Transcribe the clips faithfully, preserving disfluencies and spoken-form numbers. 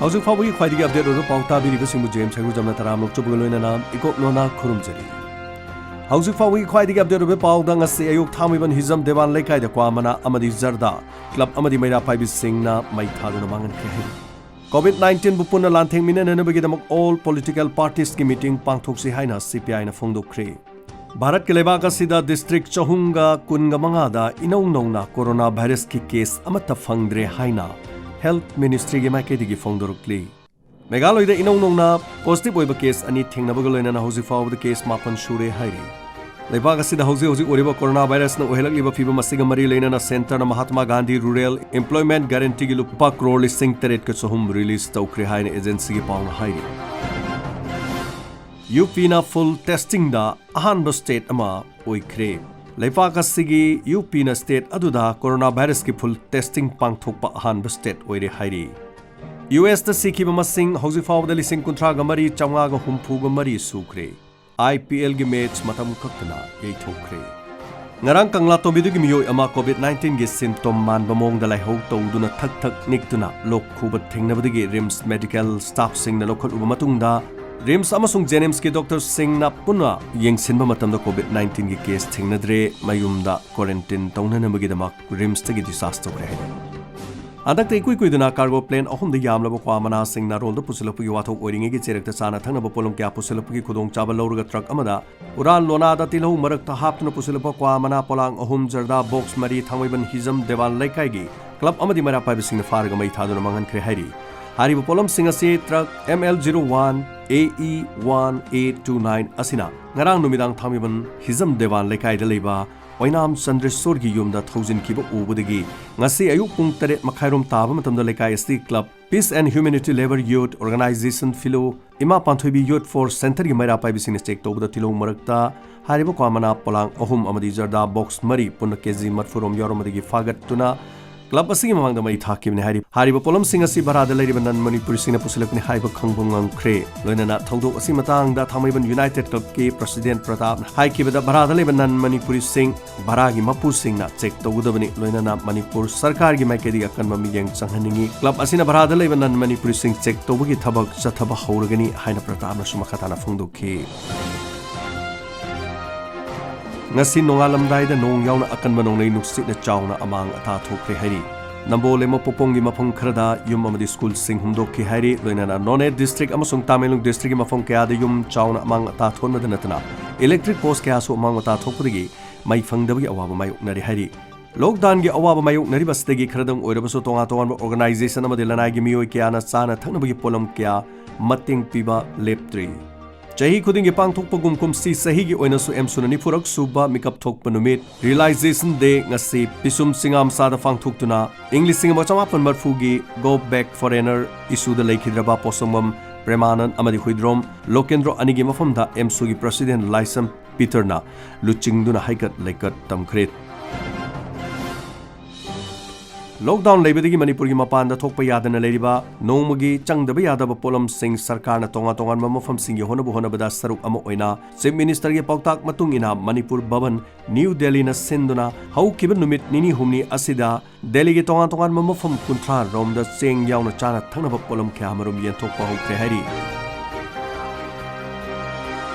ꯍꯧꯖꯤꯛ ꯐꯥꯎꯕꯒꯤ ꯈ꯭ꯋꯥꯏꯗꯒꯤ ꯑꯞꯗꯦꯠ ꯑꯣꯏꯕ ꯄꯥꯎ ꯇꯥꯕꯤꯔꯤꯕꯁꯤꯡꯕꯨ ꯖꯦꯝꯁ ꯍꯩꯒꯨꯖꯝꯅ ꯇꯔꯥꯝꯅ ꯑꯣꯛꯆꯕꯒ ꯂꯣꯏꯅꯅ ꯏꯀꯣꯛꯅꯣꯅ ꯈꯨꯔꯨꯝꯖꯔꯤ꯫ ꯍꯧꯖꯤꯛ ꯐꯥꯎꯕꯒꯤ ꯈ꯭ꯋꯥꯏꯗꯒꯤ ꯑꯞꯗꯦꯠ ꯑꯣꯏꯕ ꯄꯥꯎꯗ ꯉꯁꯤ ꯑꯌꯨꯛ ꯊꯥꯡꯃꯩꯕꯟ ꯍꯤꯖꯝ ꯗꯦꯋꯥꯟ ꯂꯩꯀꯥꯏꯗ ꯀ꯭ꯋꯥ ꯃꯅꯥ ꯑꯃꯗꯤ ꯖꯔꯗꯥ ꯀ꯭ꯂꯕ ꯑꯃꯗꯤ ꯃꯩꯔꯥ ꯄꯥꯏꯕꯤꯁꯤꯡꯅ ꯃꯩ ꯊꯥꯗꯨꯅ ꯃꯥꯡꯍꯟꯈ꯭ꯔꯦ ꯍꯥꯏꯔꯤ꯫ ꯀꯣꯚꯤꯗ ꯅꯥꯏꯟꯇꯤꯟꯕꯨ ꯄꯨꯟꯅ ꯂꯥꯟꯊꯦꯡꯃꯤꯟꯅꯅꯅꯕꯒꯤꯗꯃꯛ ꯑꯣꯜ ꯄꯣꯂꯤꯇꯤꯀꯦꯜ ꯄꯥꯔꯇꯤꯁꯀꯤ ꯃꯤꯇꯤꯡ ꯄꯥꯡꯊꯣꯛꯁꯤ ꯍꯥꯏꯅ ꯁꯤ ꯄꯤ ꯑꯥꯏꯅ ꯐꯣꯡꯗꯣꯛꯈ꯭ꯔꯦ꯫ ꯚꯥꯔꯠꯀꯤ ꯂꯩꯕꯥꯛ ꯑꯁꯤꯗ ꯗꯤꯁꯇ꯭ꯔꯤꯛ ꯆꯍꯨꯝꯒ ꯀꯨꯟꯒ ꯃꯉꯥꯗ ꯏꯅꯧ ꯅꯧꯅ ꯀꯣꯔꯣꯅꯥ ꯚꯥꯏꯔꯁꯀꯤ ꯀꯦꯁ ꯑꯃꯠꯇ ꯐꯪꯗ꯭ꯔꯦ ꯍꯥꯏꯅ ꯍꯦꯜꯊ ꯃꯤꯅꯤꯁꯇ꯭ꯔꯤꯒꯤ ꯃꯥꯏꯀꯩꯗꯒꯤ ꯐꯣꯡꯗꯣꯔꯛꯂꯤ꯫ ꯃꯦꯘꯥꯂꯣꯏꯗ ꯏꯅꯧ ꯅꯧꯅ ꯄꯣꯖꯤꯇꯤꯚ ꯑꯣꯏꯕ ꯀꯦꯁ ꯑꯅꯤ ꯊꯦꯡꯅꯕꯒ ꯂꯣꯏꯅꯅ ꯍꯧꯖꯤꯛ ꯐꯥꯎꯕꯗ ꯀꯦꯁ ꯃꯥꯄꯟ ꯁꯨꯔꯦ ꯍꯥꯏꯔꯤ꯫ ꯂꯩꯕꯥꯛ ꯑꯁꯤꯗ ꯍꯧꯖꯤꯛ ꯍꯧꯖꯤꯛ ꯑꯣꯏꯔꯤꯕ ꯀꯣꯔꯣꯅꯥ ꯚꯥꯏꯔꯁꯅ ꯑꯣꯏꯍꯜꯂꯛꯂꯤꯕ ꯐꯤꯕꯝ ꯑꯁꯤꯒ ꯃꯔꯤ ꯂꯩꯅꯅ ꯁꯦꯟꯇꯔꯅ ꯃꯍꯥꯇꯃꯥ ꯒꯥꯟꯙꯤ ꯔꯨꯔꯦꯜ ꯑꯦꯝꯄ꯭ꯂꯣꯏꯃꯦꯟꯠ ꯒꯥꯔꯦꯟꯇꯤꯒꯤ ꯂꯨꯄꯥ ꯀ꯭ꯔꯣꯔ ꯂꯤꯁꯤꯡ ꯇꯔꯦꯠꯀ ꯆꯍꯨꯝ ꯔꯤꯂꯤꯖ ꯇꯧꯈ꯭ꯔꯦ ꯍꯥꯏꯅ ꯑꯦꯖꯦꯟꯁꯤꯒꯤ ꯄꯥꯎꯅ ꯍꯥꯏꯔꯤ꯫ ꯌꯨ ꯄꯤꯅ ꯐꯨꯜ ꯇꯦꯁꯇꯤꯡꯗ ꯑꯍꯥꯟꯕ ꯁ꯭ꯇꯦꯠ ꯑꯃ ꯑꯣꯏꯈ꯭ꯔꯦ꯫ ꯂꯩꯕꯥꯛ ꯑꯁꯤꯒꯤ ꯌꯨ ꯄꯤꯅ ꯁ꯭ꯇꯦꯠ ꯑꯗꯨꯗ ꯀꯣꯔꯣꯅꯥ ꯚꯥꯏꯔꯁꯀꯤ ꯐꯨꯜ ꯇꯦꯁꯇꯤꯡ ꯄꯥꯡꯊꯣꯛꯄ ꯑꯍꯥꯟꯕ ꯁ꯭ꯇꯦꯠ ꯑꯣꯏꯔꯦ ꯍꯥꯏꯔꯤ꯫ ꯌꯨ ꯑꯦꯁꯇ ꯁꯤꯈꯤꯕ ꯃꯁꯤꯡ ꯍꯧꯖꯤꯛ ꯐꯥꯎꯕꯗ ꯂꯤꯁꯤꯡ ꯀꯨꯟꯊ꯭ꯔꯥꯒ ꯃꯔꯤ ꯆꯥꯝꯃꯉꯥꯒ ꯍꯨꯝꯐꯨꯒ ꯃꯔꯤ ꯁꯨꯈ꯭ꯔꯦ꯫ ꯑꯥꯏ ꯄꯤ ꯑꯦꯜꯒꯤ ꯃꯦꯆ ꯃꯇꯝ ꯈꯛꯇꯅ ꯌꯩꯊꯣꯛꯈ꯭ꯔꯦ꯫ ꯉꯔꯥꯡ ꯀꯪꯂꯥꯇꯣꯝꯕꯤꯗꯒꯤ ꯃꯤꯑꯣꯏ ꯑꯃ ꯀꯣꯚꯤꯗ ꯅꯥꯏꯟꯇꯤꯟꯒꯤ ꯁꯤꯝꯇꯣꯝ ꯃꯥꯟꯕ ꯃꯑꯣꯡꯗ ꯂꯥꯏꯍꯧ ꯇꯧꯗꯨꯅ ꯊꯛ ꯊꯛ ꯅꯤꯛꯇꯨꯅ ꯂꯣꯛ ꯈꯨꯕ ꯊꯦꯡꯅꯕꯗꯒꯤ ꯔꯤꯝꯁ ꯃꯦꯗꯤꯀꯦꯜ ꯁ꯭ꯇꯥꯐꯁꯤꯡꯅ ꯂꯧꯈꯠꯂꯨꯕ ꯃꯇꯨꯡꯗ ꯔꯤꯝꯁ ꯑꯃꯁꯨꯡ ꯖꯦꯅꯤꯝꯁꯀꯤ ꯗꯣꯛꯇꯔꯁꯤꯡꯅ ꯄꯨꯟꯅ ꯌꯦꯡꯁꯤꯟꯕ ꯃꯇꯝꯗ ꯀꯣꯚꯤꯗ ꯅꯥꯏꯟꯇꯤꯟꯒꯤ ꯀꯦꯁ ꯊꯦꯡꯅꯗ꯭ꯔꯦ꯫ ꯃꯌꯨꯝꯗ ꯀ꯭ꯋꯥꯔꯦꯟꯇꯤꯟ ꯇꯧꯅꯅꯕꯒꯤꯗꯃꯛ ꯔꯤꯝꯁꯇꯒꯤ ꯗꯤꯁꯆꯥꯔꯖ ꯇꯧꯈ꯭ꯔꯦ ꯍꯥꯏꯔꯤ꯫ ꯍꯟꯗꯛꯇ ꯏꯀꯨꯏ ꯀꯨꯏꯗꯅ ꯀꯥꯔꯒꯣ ꯄ꯭ꯂꯦꯟ ꯑꯍꯨꯝꯗ ꯌꯥꯝꯂꯕ ꯀ꯭ꯋꯥ ꯃꯅꯥꯁꯤꯡ ꯅꯥꯔꯣꯜꯗ ꯄꯨꯁꯤꯜꯂꯛꯄꯒꯤ ꯋꯥꯊꯣꯛ ꯑꯣꯏꯔꯤꯉꯩꯒꯤ ꯆꯦꯔꯛꯇ ꯆꯥꯅ ꯊꯛꯅꯕ ꯄꯣꯠꯂꯝ ꯀꯌꯥ ꯄꯨꯁꯤꯜꯂꯛꯄꯒꯤ ꯈꯨꯗꯣꯡꯆꯥꯕ ꯂꯧꯔꯒ ꯇ꯭ꯔꯛ ꯑꯃꯗ ꯎꯔꯥꯟ ꯂꯣꯅꯥꯗ ꯇꯤꯜꯍꯧ ꯃꯔꯛꯇ ꯍꯥꯞꯇꯨꯅ ꯄꯨꯁꯤꯜꯂꯛꯄ ꯀ꯭ꯋꯥ ꯃꯅꯥ ꯄꯣꯂꯥꯡ ꯑꯍꯨꯝ, ꯖꯔꯗꯥ ꯕꯣꯛꯁ ꯃꯔꯤ ꯊꯥꯡꯃꯩꯕꯟ ꯍꯤꯖꯝ ꯗꯦꯋꯥꯟ ꯂꯩꯀꯥꯏꯒꯤ ꯀ꯭ꯂꯕ ꯑꯃꯗꯤ ꯃꯩꯔꯥ ꯄꯥꯏꯕꯁꯤꯡꯅ ꯐꯥꯔꯒ ꯃꯩ ꯊꯥꯗꯨꯅ ꯃꯥꯡꯍꯟꯈ꯭ꯔꯦ ꯍꯥꯏꯔꯤ꯫ ꯍꯥꯏꯔꯤꯕ ꯄꯣꯠꯂꯝꯁꯤꯡ ꯑꯁꯤ truck M L zero one A E one A two nine ꯑꯁꯤꯅ ꯉꯔꯥꯡ ꯅꯨꯃꯤꯗꯥꯡ ꯊꯥꯡꯃꯩꯕꯟ ꯍꯤꯖꯝ ꯗꯦꯋꯥꯟ ꯂꯩꯀꯥꯏꯗ ꯂꯩꯕ ꯑꯣꯏꯅꯥꯝ ꯆꯟꯗ꯭ꯔꯦꯁꯣꯔꯒꯤ ꯌꯨꯝꯗ ꯊꯧꯖꯤꯟꯈꯤꯕ ꯎꯕꯗꯒꯤ ꯉꯁꯤ ꯑꯌꯨꯛ ꯄꯨꯡ ꯇꯔꯦꯠ ꯃꯈꯥꯏꯔꯣꯝ ꯇꯥꯕ ꯃꯇꯝꯗ ꯂꯩꯀꯥꯏ ꯑꯁꯤꯒꯤ club Peace and Humanity Labour Youth Organization, ꯐꯤꯂꯣ, ꯏꯃꯥ ꯄꯥꯟꯊꯣꯏꯕꯤ ꯌꯨꯠ ꯐꯣꯔꯁ ꯁꯦꯟꯇꯔꯒꯤ ꯃꯩꯔꯥ ꯄꯥꯏꯕꯤꯁꯤꯡꯅ ꯆꯦꯛ ꯇꯧꯕꯗ ꯇꯤꯜꯍꯧ ꯃꯔꯛꯇ ꯍꯥꯏꯔꯤꯕ ꯀ꯭ꯋꯥ ꯃꯅꯥ ꯄꯣꯂꯥꯡ ꯑꯍꯨꯝ ꯑꯃꯗꯤ ꯖꯔꯗꯥ ꯕꯣꯛꯁ ꯃꯔꯤ ꯄꯨꯟꯅ ꯀꯦꯖꯤ ꯃꯔꯐꯨꯔꯣꯝ ꯌꯥꯎꯔꯝꯕꯗꯒꯤ ꯐꯥꯒꯠꯇꯨꯅ ꯀ꯭ꯂꯕ ꯑꯁꯤꯒꯤ ꯃꯃꯥꯡꯗ ꯃꯩ ꯊꯥꯈꯤꯕꯅꯤ ꯍꯥꯏꯔꯤ꯫ ꯍꯥꯏꯔꯤꯕ ꯄꯣꯠꯂꯝꯁꯤꯡ ꯑꯁꯤ ꯚꯥꯔꯥꯗ ꯂꯩꯔꯤꯕ ꯅꯟ ꯃꯅꯤꯄꯨꯔꯤꯁꯤꯡꯅ ꯄꯨꯁꯤꯜꯂꯛꯄꯅꯤ ꯍꯥꯏꯕ ꯈꯪꯕ ꯉꯝꯈ꯭ꯔꯦ꯫ ꯂꯣꯏꯅꯅ ꯊꯧꯗꯣꯛ ꯑꯁꯤ ꯃꯇꯥꯡꯗ ꯊꯥꯡꯃꯩꯕꯟ ꯌꯨꯅꯥꯏꯇꯦꯗ ꯀ꯭ꯂꯕꯀꯤ ꯄ꯭ꯔꯁꯤꯗꯦꯟ ꯄ꯭ꯔꯇꯥꯞꯅ ꯍꯥꯏꯈꯤꯕꯗ, ꯚꯥꯔꯥꯗ ꯂꯩꯕ ꯅꯟ ꯃꯅꯤꯄꯨꯔꯤꯁꯤꯡ ꯚꯥꯔꯥꯒꯤ ꯃꯄꯨꯁꯤꯡꯅ ꯆꯦꯛ ꯇꯧꯒꯗꯕꯅꯤ꯫ ꯂꯣꯏꯅꯅ ꯃꯅꯤꯄꯨꯔ ꯁꯔꯀꯥꯔꯒꯤ ꯃꯥꯏꯀꯩꯗꯒꯤ ꯑꯀꯟꯕ ꯃꯤꯠꯌꯦꯡ ꯆꯪꯍꯟꯅꯤꯡꯏ꯫ ꯀ꯭ꯂꯕ ꯑꯁꯤꯅ ꯚꯥꯔꯥꯗ ꯂꯩꯕ ꯅꯟ ꯃꯅꯤꯄꯨꯔꯤꯁꯤꯡ ꯆꯦꯛ ꯇꯧꯕꯒꯤ ꯊꯕꯛ ꯆꯠꯊꯕ ꯍꯧꯔꯒꯅꯤ ꯍꯥꯏꯅ ꯄ꯭ꯔꯇꯥꯞꯅꯁꯨ ꯃꯈꯥ ꯇꯥꯅ ꯐꯣꯡꯗꯣꯛꯈꯤ꯫ ꯉꯁꯤ ꯅꯣꯡꯉꯥꯜꯂꯝꯗꯥꯏꯗ ꯅꯣꯡ ꯌꯥꯎꯅ ꯑꯀꯟꯕ ꯅꯣꯡꯂꯩ ꯅꯨꯡꯁꯤꯠꯅ ꯆꯥꯎꯅ ꯑꯃꯥꯡ ꯑꯇꯥ ꯊꯣꯛꯈ꯭ꯔꯦ ꯍꯥꯏꯔꯤ꯫ ꯅꯝꯕꯣꯜ ꯂꯩꯃꯄꯣꯛꯄꯣꯡꯒꯤ ꯃꯐꯝ ꯈꯔꯗ ꯌꯨꯝ ꯑꯃꯗꯤ ꯁ꯭ꯀꯨꯜꯁꯤꯡ ꯍꯨꯝꯗꯣꯛꯈꯤ ꯍꯥꯏꯔꯤ꯫ ꯂꯣꯏꯅꯅ ꯅꯣꯅꯦ ꯗꯤꯁꯇ꯭ꯔꯤꯛ ꯑꯃꯁꯨꯡ ꯇꯥꯃꯦꯡꯂꯣꯡ ꯗꯤꯁꯇ꯭ꯔꯤꯛꯀꯤ ꯃꯐꯝ ꯀꯌꯥꯗ ꯌꯨꯝ ꯆꯥꯎꯅ ꯑꯃꯥꯡ ꯑꯇꯥ ꯊꯣꯛꯍꯟꯕꯗ ꯅꯠꯇꯅ ꯏꯂꯦꯛꯇ꯭ꯔꯤꯛ ꯄꯣꯁ ꯀꯌꯥꯁꯨ ꯑꯃꯥꯡ ꯑꯇꯥ ꯊꯣꯛꯄꯗꯒꯤ ꯃꯩ ꯐꯪꯗꯕꯒꯤ ꯑꯋꯥꯕ ꯃꯥꯌꯣꯛꯅꯔꯤ ꯍꯥꯏꯔꯤ꯫ ꯂꯣꯛꯗꯥꯎꯟꯒꯤ ꯑꯋꯥꯕ ꯃꯥꯌꯣꯛꯅꯔꯤꯕ ꯑꯁꯤꯗꯒꯤ ꯈꯔꯗꯪ ꯑꯣꯏꯔꯕꯁꯨ ꯇꯣꯉꯥꯟ ꯇꯣꯉꯥꯟꯕ ꯑꯣꯔꯒꯅꯥꯏꯖꯦꯁꯟ ꯑꯃꯗꯤ ꯂꯅꯥꯏꯒꯤ ꯃꯤꯑꯣꯏ ꯀꯌꯥꯅ ꯆꯥꯅ ꯊꯛꯅꯕꯒꯤ ꯄꯣꯠꯂꯝ ꯀꯌꯥ ꯃꯇꯦꯡ ꯄꯤꯕ ꯂꯦꯞꯇ꯭ꯔꯤ꯫ ꯆꯍꯤ ꯈꯨꯗꯤꯡꯒꯤ ꯄꯥꯡꯊꯣꯛꯄꯒꯨꯝ ꯀꯨꯝꯁꯤ ꯆꯍꯤꯒꯤ ꯑꯣꯏꯅꯁꯨ ꯑꯦꯝꯁꯨꯅ ꯅꯤꯐꯨꯔꯛ ꯁꯨꯕ ꯃꯤꯀꯞ ꯊꯣꯛꯄ ꯅꯨꯃꯤꯠ, ꯔꯤꯌꯦꯂꯥꯏꯖꯦꯁꯟ ꯗꯦ, ꯉꯁꯤ ꯄꯤꯁꯨꯝ ꯆꯤꯡꯉꯥ ꯃꯆꯥꯗ ꯄꯥꯡꯊꯣꯛꯇꯨꯅ ꯏꯪ ꯂꯤꯁꯤꯡ ꯑꯃ ꯆꯃꯥꯄꯟ ꯃꯔꯤꯐꯨꯒꯤ Go Back Foreigner ꯏꯁꯨꯗ ꯂꯩꯈꯤꯗ꯭ꯔꯕ ꯄꯣꯠꯁꯪꯕꯝ ꯄ꯭ꯔꯦꯃꯥꯅꯟ ꯑꯃꯗꯤ ꯍꯨꯏꯗ꯭ꯔꯣꯝ ꯂꯣꯀꯦꯟꯗ꯭ꯔꯣ ꯑꯅꯤꯒꯤ ꯃꯐꯝꯗ ꯑꯦꯝꯁꯨꯒꯤ ꯄ꯭ꯔꯁꯤꯗꯦꯟ ꯂꯥꯏꯁ꯭ꯔꯝ ꯄꯤꯇꯔꯅ ꯂꯨꯆꯤꯡꯗꯨꯅ ꯍꯩꯀꯠ ꯂꯩꯀꯠ ꯇꯝꯈ꯭ꯔꯦ꯫ ꯂꯣꯛꯗꯥꯎꯟ ꯂꯩꯕꯗꯒꯤ ꯃꯅꯤꯄꯨꯔꯒꯤ ꯃꯄꯥꯟꯗ ꯊꯣꯛꯄ ꯌꯥꯗꯅ ꯂꯩꯔꯤꯕ, ꯅꯣꯡꯃꯒꯤ ꯆꯪꯗꯕ ꯌꯥꯗꯕ ꯄꯣꯠꯂꯝꯁꯤꯡ ꯁꯔꯀꯥꯔꯅ ꯇꯣꯉꯥꯟ ꯇꯣꯉꯥꯟꯕ ꯃꯐꯝꯁꯤꯡ ꯌꯧꯍꯟꯅꯕ ꯍꯣꯠꯅꯕꯗ ꯁꯔꯨꯛ ꯑꯃ ꯑꯣꯏꯅ ꯆꯤꯐ ꯃꯤꯅꯤꯁꯇꯔꯒꯤ ꯄꯥꯎꯇꯥꯛ ꯃꯇꯨꯡ ꯏꯟꯅ ꯃꯅꯤꯄꯨꯔ ꯚꯕꯟ, ꯅ꯭ꯌꯨ ꯗꯦꯜꯂꯤꯅ ꯁꯤꯟꯗꯨꯅ ꯍꯧꯈꯤꯕ ꯅꯨꯃꯤꯠ ꯅꯤꯅꯤ ꯍꯨꯝꯅꯤ ꯑꯁꯤꯗ ꯗꯦꯜꯂꯤꯒꯤ ꯇꯣꯉꯥꯟ ꯇꯣꯉꯥꯟꯕ ꯃꯐꯝ ꯀꯨꯟꯊ꯭ꯔꯥ ꯔꯣꯝꯗ ꯆꯦꯡ ꯌꯥꯎꯅ ꯆꯥꯅ ꯊꯛꯅꯕ ꯄꯣꯠꯂꯝ ꯀꯌꯥꯃꯔꯨꯝ ꯌꯦꯟꯊꯣꯛꯄ ꯍꯧꯈ꯭ꯔꯦ ꯍꯥꯏꯔꯤ꯫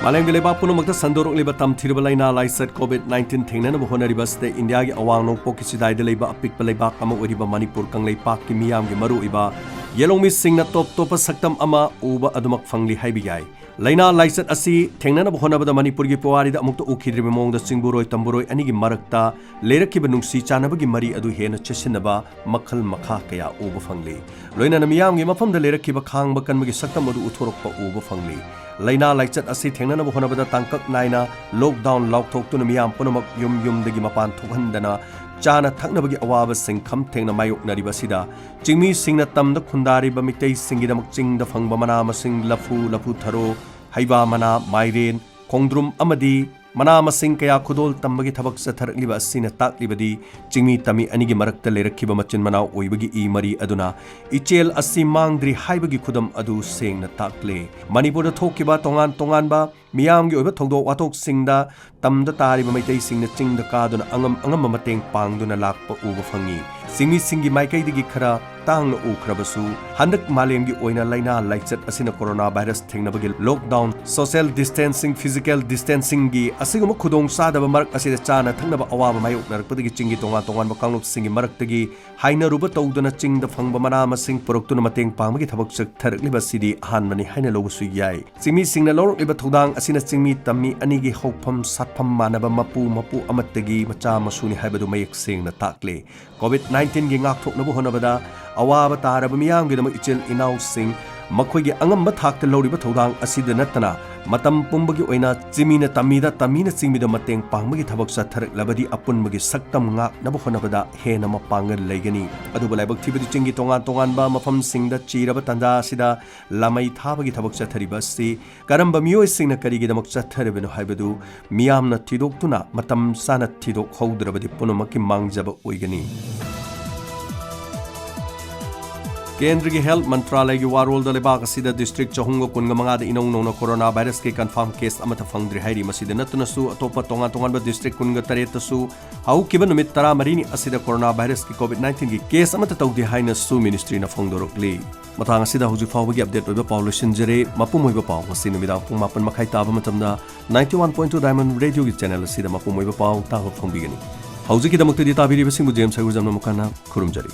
ꯃꯥꯂꯦꯝꯒꯤ ꯂꯩꯕꯥꯛ ꯄꯨꯝꯅꯃꯛꯇ ꯁꯟꯗꯣꯔꯛꯂꯤꯕ ꯇꯝꯊꯤꯔꯕ ꯂꯥꯏꯅꯥ ꯂꯥꯏꯆꯠ ꯀꯣꯚꯤꯗ ꯅꯥꯏꯟꯇꯤꯟ ꯊꯦꯡꯅꯅꯕ ꯍꯣꯠꯅꯔꯤꯕ ꯑꯁꯤꯗ ꯏꯟꯗꯤꯌꯥꯒꯤ ꯑꯋꯥꯡ ꯅꯣꯡꯄꯣꯛꯀꯤ ꯆꯤꯗꯥꯏꯗ ꯂꯩꯕ ꯑꯄꯤꯛꯄ ꯂꯩꯕꯥꯛ ꯑꯃ ꯑꯣꯏꯔꯤꯕ ꯃꯅꯤꯄꯨꯔ ꯀꯪꯂꯩꯄꯥꯛꯀꯤ ꯃꯤꯌꯥꯝꯒꯤ ꯃꯔꯨꯑꯣꯏꯕ ꯌꯦꯂꯧꯃꯤꯁꯤꯡꯅ ꯇꯣꯞ ꯇꯣꯞꯄ ꯁꯛꯇꯝ ꯑꯃ ꯎꯕ ꯑꯗꯨꯃꯛ ꯐꯪꯂꯤ ꯍꯥꯏꯕ ꯌꯥꯏ꯫ ꯂꯥꯏꯅꯥ ꯂꯥꯏꯆꯠ ꯑꯁꯤ ꯊꯦꯡꯅꯅꯕ ꯍꯣꯠꯅꯕꯗ ꯃꯅꯤꯄꯨꯔꯒꯤ ꯄꯨꯋꯥꯔꯤꯗ ꯑꯃꯨꯛꯇ ꯎꯈꯤꯗ꯭ꯔꯤꯕ ꯃꯑꯣꯡꯗ ꯆꯤꯡꯕꯨꯔꯣꯏ ꯇꯝꯕꯨꯔꯣꯏ ꯑꯅꯤꯒꯤ ꯃꯔꯛꯇ ꯂꯩꯔꯛꯈꯤꯕ ꯅꯨꯡꯁꯤ ꯆꯥꯟꯅꯕꯒꯤ ꯃꯔꯤ ꯑꯗꯨ ꯍꯦꯟꯅ ꯆꯦꯠꯁꯤꯟꯅꯕ ꯃꯈꯜ ꯃꯈꯥ ꯀꯌꯥ ꯎꯕ ꯐꯪꯂꯤ꯫ ꯂꯣꯏꯅꯅ ꯃꯤꯌꯥꯝꯒꯤ ꯃꯐꯝꯗ ꯂꯩꯔꯛꯈꯤꯕ ꯈꯥꯡꯕ ꯀꯟꯕꯒꯤ ꯁꯛꯇꯝ ꯑꯗꯨ ꯎꯠꯊꯣꯔꯛꯄ ꯎꯕ ꯐꯪꯂꯤ꯫ ꯂꯥꯏꯅꯥ ꯂꯥꯏꯆꯠ ꯑꯁꯤ ꯊꯦꯡꯅꯅꯕ ꯍꯣꯠꯅꯕꯗ ꯇꯥꯡꯀꯛ ꯅꯥꯏꯅ ꯂꯣꯛꯗꯥꯎꯟ ꯂꯥꯎꯊꯣꯛꯇꯨꯅ ꯃꯤꯌꯥꯝ ꯄꯨꯝꯅꯃꯛ ꯌꯨꯝ ꯌꯨꯝꯗꯒꯤ ꯃꯄꯥꯟ ꯊꯣꯛꯍꯟꯗꯅ ꯆꯥꯅ ꯊꯛꯅꯕꯒꯤ ꯑꯋꯥꯕꯁꯤꯡ ꯈꯝ ꯊꯦꯡꯅ ꯃꯥꯌꯣꯛꯅꯔꯤꯕ ꯑꯁꯤꯗ ꯆꯤꯡꯃꯤꯁꯤꯡꯅ ꯇꯝꯗ ꯈꯨꯟꯗꯥꯔꯤꯕ ꯃꯤꯇꯩꯁꯤꯡꯒꯤꯗꯃꯛ ꯆꯤꯡꯗ ꯐꯪꯕ ꯃꯅꯥ ꯃꯁꯤꯡ, ꯂꯐꯨ, ꯂꯐꯨ ꯊꯔꯣ, ꯍꯩꯕꯥ ꯃꯅꯥ, ꯃꯥꯏꯔꯦꯟ, ꯈꯣꯡꯗ꯭ꯔꯨꯝ ꯑꯃꯗꯤ ꯃꯅꯥ ꯃꯁꯤꯡ ꯀꯌꯥ ꯈꯨꯗꯣꯜ ꯇꯝꯕꯒꯤ ꯊꯕꯛ ꯆꯠꯊꯔꯛꯂꯤꯕ ꯑꯁꯤꯅ ꯇꯥꯛꯂꯤꯕꯗꯤ ꯆꯤꯡꯃꯤ ꯇꯝꯃꯤ ꯑꯅꯤꯒꯤ ꯃꯔꯛꯇ ꯂꯩꯔꯛꯈꯤꯕ ꯃꯆꯤꯟ ꯃꯅꯥꯎ ꯑꯣꯏꯕꯒꯤ ꯏ ꯃꯔꯤ ꯑꯗꯨꯅ ꯏꯆꯦꯜ ꯑꯁꯤ ꯃꯥꯡꯗ꯭ꯔꯤ ꯍꯥꯏꯕꯒꯤ ꯈꯨꯗꯝ ꯑꯗꯨ ꯁꯦꯡꯅ ꯇꯥꯛꯂꯦ꯫ ꯃꯅꯤꯄꯨꯔꯗ ꯊꯣꯛꯈꯤꯕ ꯇꯣꯉꯥꯟ ꯇꯣꯉꯥꯟꯕ ꯃꯤꯌꯥꯝꯒꯤ ꯑꯣꯏꯕ ꯊꯧꯗꯣꯛ ꯋꯥꯊꯣꯛꯁꯤꯡꯗ ꯇꯝꯗ ꯇꯥꯔꯤꯕ ꯃꯩꯇꯩꯁꯤꯡꯅ ꯆꯤꯡꯗ ꯀꯥꯗꯨꯅ ꯑꯉꯝ ꯑꯉꯝꯕ ꯃꯇꯦꯡ ꯄꯥꯡꯗꯨꯅ ꯂꯥꯛꯄ ꯎꯕ ꯐꯪꯉꯤ꯫ ꯆꯤꯡꯃꯤꯁꯤꯡꯒꯤ ꯃꯥꯏꯀꯩꯗꯒꯤ ꯈꯔ ꯇꯥꯡꯅ ꯎꯈ꯭ꯔꯕꯁꯨ, ꯍꯟꯗꯛ ꯃꯥꯂꯦꯝꯒꯤ ꯑꯣꯏꯅ ꯂꯥꯏꯅꯥ ꯂꯥꯏꯆꯠ ꯑꯁꯤꯅ corona virus ꯊꯦꯡꯅꯕꯒꯤ lockdown, social distancing, physical distancingꯒꯤ ꯑꯁꯤꯒꯨꯝꯕ ꯈꯨꯗꯣꯡꯆꯥꯗꯕ ꯃꯔꯛ ꯑꯁꯤꯗ ꯆꯥꯅ ꯊꯛꯅꯕ ꯑꯋꯥꯕ ꯃꯥꯌꯣꯛꯅꯔꯛꯄꯗꯒꯤ ꯆꯤꯡꯒꯤ ꯇꯣꯉꯥꯟ ꯇꯣꯉꯥꯟꯕ ꯀꯥꯡꯂꯨꯞꯁꯤꯡꯒꯤ ꯃꯔꯛꯇꯒꯤ ꯍꯥꯏꯅꯔꯨꯕ ꯇꯧꯗꯅ ꯆꯤꯡꯗ ꯐꯪꯕ ꯃꯅꯥ ꯃꯁꯤꯡ ꯄꯨꯔꯛꯇꯨꯅ ꯃꯇꯦꯡ ꯄꯥꯡꯕꯒꯤ ꯊꯕꯛ ꯆꯠꯊꯔꯛꯂꯤꯕ ꯑꯁꯤꯗꯤ ꯑꯍꯥꯟꯕꯅꯤ ꯍꯥꯏꯅ ꯂꯧꯕꯁꯨ ꯌꯥꯏ꯫ ꯆꯤꯡꯃꯤꯁꯤꯡꯅ ꯂꯧꯔꯛꯂꯤꯕ ꯊꯧꯗꯥꯡ ꯑꯁꯤꯅ ꯆꯤꯡꯃꯤ ꯇꯝꯃꯤ ꯑꯅꯤꯒꯤ ꯍꯧꯐꯝ ꯁꯥꯠꯐꯝ ꯃꯥꯟꯅꯕ ꯃꯄꯨ ꯃꯄꯨ ꯑꯃꯠꯇꯒꯤ ꯃꯆꯥ ꯃꯁꯨꯅꯤ ꯍꯥꯏꯕꯗꯨ ꯃꯌꯦꯛ ꯁꯦꯡꯅ ꯇꯥꯛꯂꯦ꯫ COVID nineteenꯒꯤ ꯉꯥꯛꯊꯣꯛꯅꯕ ꯍꯣꯠꯅꯕꯗ ꯑꯋꯥꯕ ꯇꯥꯔꯕ ꯃꯤꯌꯥꯝꯒꯤꯗꯃꯛ ꯏꯆꯤꯜ ꯏꯅꯥꯎꯁꯤꯡ ꯃꯈꯣꯏꯒꯤ ꯑꯉꯝꯕ ꯊꯥꯛꯇ ꯂꯧꯔꯤꯕ ꯊꯧꯗꯥꯡ ꯑꯁꯤꯗ ꯅꯠꯇꯅ ꯃꯇꯝ ꯄꯨꯝꯕꯒꯤ ꯑꯣꯏꯅ ꯆꯤꯡꯃꯤꯅ ꯇꯝꯃꯤꯗ, ꯇꯝꯃꯤꯅ ꯆꯤꯡꯃꯤꯗ ꯃꯇꯦꯡ ꯄꯥꯡꯕꯒꯤ ꯊꯕꯛ ꯆꯠꯊꯔꯛꯂꯕꯗꯤ ꯑꯄꯨꯟꯕꯒꯤ ꯁꯛꯇꯝ ꯉꯥꯛꯅꯕ ꯍꯣꯠꯅꯕꯗ ꯍꯦꯟꯅ ꯃꯄꯥꯡꯒꯜ ꯂꯩꯒꯅꯤ꯫ ꯑꯗꯨꯕꯨ ꯂꯥꯏꯕꯛ ꯊꯤꯕꯗꯤ ꯆꯤꯡꯒꯤ ꯇꯣꯉꯥꯟ ꯇꯣꯉꯥꯟꯕ ꯃꯐꯝꯁꯤꯡꯗ ꯆꯤꯔꯕ ꯇꯥꯟꯖꯥ ꯑꯁꯤꯗ ꯂꯥꯃꯩ ꯊꯥꯕꯒꯤ ꯊꯕꯛ ꯆꯠꯊꯔꯤꯕ ꯑꯁꯤ ꯀꯔꯝꯕ ꯃꯤꯑꯣꯏꯁꯤꯡꯅ ꯀꯔꯤꯒꯤꯗꯃꯛ ꯆꯠꯊꯔꯤꯕꯅꯣ ꯍꯥꯏꯕꯗꯨ ꯃꯤꯌꯥꯝꯅ ꯊꯤꯗꯣꯛꯇꯨꯅ ꯃꯇꯝ ꯆꯥꯅ ꯊꯤꯗꯣꯛꯍꯧꯗ꯭ꯔꯕꯗꯤ ꯄꯨꯝꯅꯃꯛꯀꯤ ꯃꯥꯡꯖꯕ ꯑꯣꯏꯒꯅꯤ꯫ ꯀꯦꯟꯗ꯭ꯔꯒꯤ health ꯃꯟꯇ꯭ꯔꯥꯂꯌꯒꯤ ꯋꯥꯔꯣꯜꯗ ꯂꯩꯕꯥꯛ ꯑꯁꯤꯗ district ꯆꯍꯨꯝꯒ ꯀꯨꯟꯒ ꯃꯉꯥꯗ ꯏꯅꯧ ꯅꯧꯅ corona virusꯀꯤ confirm case ꯑꯃꯠꯇ ꯐꯪꯗ꯭ꯔꯤ ꯍꯥꯏꯔꯤ꯫ ꯃꯁꯤꯗ ꯅꯠꯇꯅꯁꯨ ꯑꯇꯣꯞꯄ ꯇꯣꯉꯥꯟ ꯇꯣꯉꯥꯟꯕ district ꯀꯨꯟꯒ ꯇꯔꯦꯠꯇꯁꯨ ꯍꯧꯈꯤꯕ ꯅꯨꯃꯤꯠ ꯇꯔꯥꯃꯔꯤꯅꯤ ꯑꯁꯤꯗ corona virusꯀꯤ COVID nineteenꯒꯤ case ꯑꯃꯠꯇ ꯇꯧꯗꯦ ꯍꯥꯏꯅꯁꯨ ministryꯅ ꯐꯣꯡꯗꯣꯔꯛꯂꯤ꯫ ꯃꯇꯥꯡ ꯑꯁꯤꯗ ꯍꯧꯖꯤꯛ ꯐꯥꯎꯕꯒꯤ update ꯑꯣꯏꯕ ꯄꯥꯎ ꯂꯣꯏꯁꯤꯟꯖꯔꯦ꯫ ꯃꯄꯨꯡ ꯑꯣꯏꯕ ꯄꯥꯎ ꯉꯁꯤ ꯅꯨꯃꯤꯗꯥꯡ ꯄꯨꯡ ꯃꯥꯄꯟ ꯃꯈꯥꯏ ꯇꯥꯕ ꯃꯇꯝꯗ ninety one point two Diamond Radioꯒꯤ channel ꯑꯁꯤꯗ ꯃꯄꯨꯡ ꯑꯣꯏꯕ ꯄꯥꯎ ꯇꯥꯕ ꯐꯪꯕꯤꯒꯅꯤ꯫ ꯍꯧꯖꯤꯛꯀꯤꯗꯃꯛꯇꯗꯤ ꯇꯥꯕꯤꯔꯤꯕꯁꯤꯡꯕꯨ James ꯍꯩꯒꯨꯖꯝꯅ ꯑꯃꯨꯛ ꯍꯟꯅ ꯈꯨꯔꯨꯝꯖꯔꯤ꯫